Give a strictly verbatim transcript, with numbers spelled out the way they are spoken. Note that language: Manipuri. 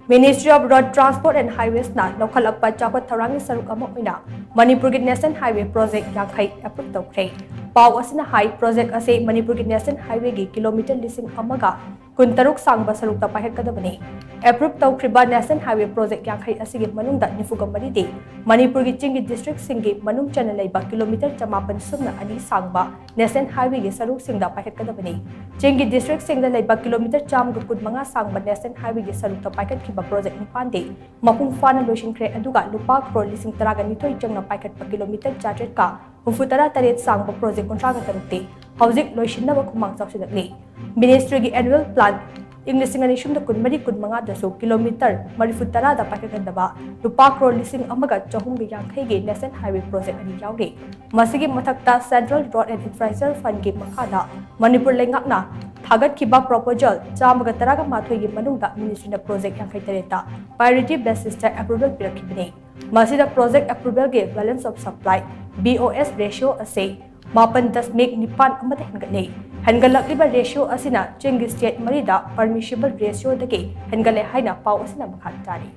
Ministry of Road Transport and Highways ꯅ ꯂꯧꯈꯠꯂꯛꯄ ꯆꯥꯎꯈꯠ ꯊꯧꯔꯥꯡꯒꯤ ꯁꯔꯨꯛ ꯑꯃ ꯑꯣꯏꯅ ꯃꯅꯤꯄꯨꯔꯒꯤ National Highway Project ꯌꯥꯡꯈꯩ approve ꯇꯧꯈ꯭ꯔꯦ꯫ ꯄꯥꯎ ꯑꯁꯤꯅ ꯍꯥꯏ, project ꯑꯁꯤ ꯃꯅꯤꯄꯨꯔꯒꯤ National Highway ꯒꯤ ꯀꯤꯂꯣꯃꯤꯇꯔ ꯂꯤꯁꯤꯡ ꯑꯃꯒ ꯀꯨꯟꯇꯔꯨꯛ ꯁꯥꯡꯕ ꯁꯔꯨꯛꯇ ꯄꯥꯏꯈꯠꯀꯗꯕꯅꯤ꯫ Approve ꯇꯧꯈ꯭ꯔꯤꯕ National Highway Project ꯌꯥꯡꯈꯩ ꯑꯁꯤꯒꯤ ꯃꯅꯨꯡꯗ ꯅꯤꯐꯨꯒ ꯃꯔꯤꯗꯤ ꯃꯅꯤꯄꯨꯔꯒꯤ ꯆꯤꯡꯒꯤ district ꯁꯤꯡꯒꯤ ꯃꯅꯨꯡ ꯆꯟꯅ ꯂꯩꯕ ꯀꯤꯂꯣꯃꯤꯇꯔ ꯆꯃꯥꯄꯟ ꯁꯨꯞꯅ ꯑꯅꯤ ꯁꯥꯡꯕ National Highway ꯒꯤ ꯁꯔꯨꯛꯁꯤꯡꯗ ꯄꯥꯏꯈꯠꯀꯗꯕꯅꯤ꯫ ꯆꯤꯡꯒꯤ district ꯁꯤꯡꯗ ꯂꯩꯕ ꯀꯤꯂꯣꯃꯤꯇꯔ ꯆꯥꯝꯃꯒ ꯀꯨꯟꯃꯉꯥ ꯁꯥꯡꯕ National Highway ꯒꯤ ꯁꯔꯨꯛꯇ ꯄꯥꯏꯈꯠꯈꯤꯕ project ꯅꯤꯄꯥꯟꯗꯤ ꯃꯄꯨꯡ ꯐꯥꯅ ꯂꯣꯏꯁꯤꯟꯈ꯭ꯔꯦ, ꯑꯗꯨꯒ ꯂꯨꯄꯥ ꯀ꯭ꯔꯣꯔ ꯂꯤꯁꯤꯡ ꯇꯔꯥꯒ ꯅꯤꯊꯣꯏ ꯆꯪꯅ ꯄꯥꯏꯈꯠꯄ ꯀꯤꯂꯣꯃꯤꯇꯔ ꯆꯥꯇ꯭ꯔꯦꯠꯀ ꯍꯨꯝꯐꯨ ꯇꯔꯥ ꯇꯔꯦꯠ ꯁꯥꯡꯕ project ꯀꯨꯟꯊ꯭ꯔꯥꯒ ꯇꯔꯨꯛꯇꯤ ꯍꯧꯖꯤꯛ ꯂꯣꯏꯁꯤꯟꯅꯕ ꯈꯨꯃꯥꯡ ꯆꯥꯎꯁꯤꯜꯂꯛꯂꯤ꯫ Ministry ꯒꯤ annual plan ꯏꯪ ꯂꯤꯁꯤꯡ ꯑꯅꯤ ꯁꯨꯞꯅ ꯀꯨꯟꯃꯔꯤ ꯀꯨꯟꯃꯉꯥꯗꯁꯨ ꯀꯤꯂꯣꯃꯤꯇꯔ ꯃꯔꯤꯐꯨ ꯇꯔꯥꯗ ꯄꯥꯏꯈꯠꯀꯗꯕ ꯂꯨꯄꯥ ꯀ꯭ꯔꯣꯔ ꯂꯤꯁꯤꯡ ꯑꯃꯒ ꯆꯍꯨꯝꯒ ꯌꯥꯡꯈꯩꯒꯤ National Highway Project ꯑꯅꯤ ꯌꯥꯎꯔꯤ꯫ ꯃꯁꯤꯒꯤ ꯃꯊꯛꯇ Central Road and Infrastructure Fund ꯒꯤ ꯃꯈꯥꯗ ꯃꯅꯤꯄꯨꯔ ꯂꯩꯉꯥꯛꯅ ꯊꯥꯒꯠꯈꯤꯕ proposal ꯆꯥꯝꯃꯒ ꯇꯔꯥꯒ ꯃꯥꯊꯣꯏꯒꯤ ꯃꯅꯨꯡꯗ Ministry ꯅ project ꯌꯥꯡꯈꯩ ꯇꯔꯦꯠꯇ priority basis ꯇ approval ꯄꯤꯔꯛꯈꯤꯕꯅꯤ꯫ ꯃꯁꯤꯗ project approval ꯒꯤ balance of supply, B O S ratio ꯑꯁꯤ ꯃꯥꯄꯟ ꯗꯁꯃꯤꯛ ꯅꯤꯄꯥꯟ ꯑꯃꯗ ꯍꯦꯟꯒꯠꯂꯦ꯫ ꯍꯦꯟꯒꯠꯂꯛꯂꯤꯕ ratio ꯑꯁꯤꯅ ꯆꯤꯡꯒꯤ state ꯃꯔꯤꯗ permissible ratio ꯗꯒꯤ ꯍꯦꯟꯒꯠꯂꯦ ꯍꯥꯏꯅ ꯄꯥꯎ ꯑꯁꯤꯅ ꯃꯈꯥ ꯇꯥꯔꯤ꯫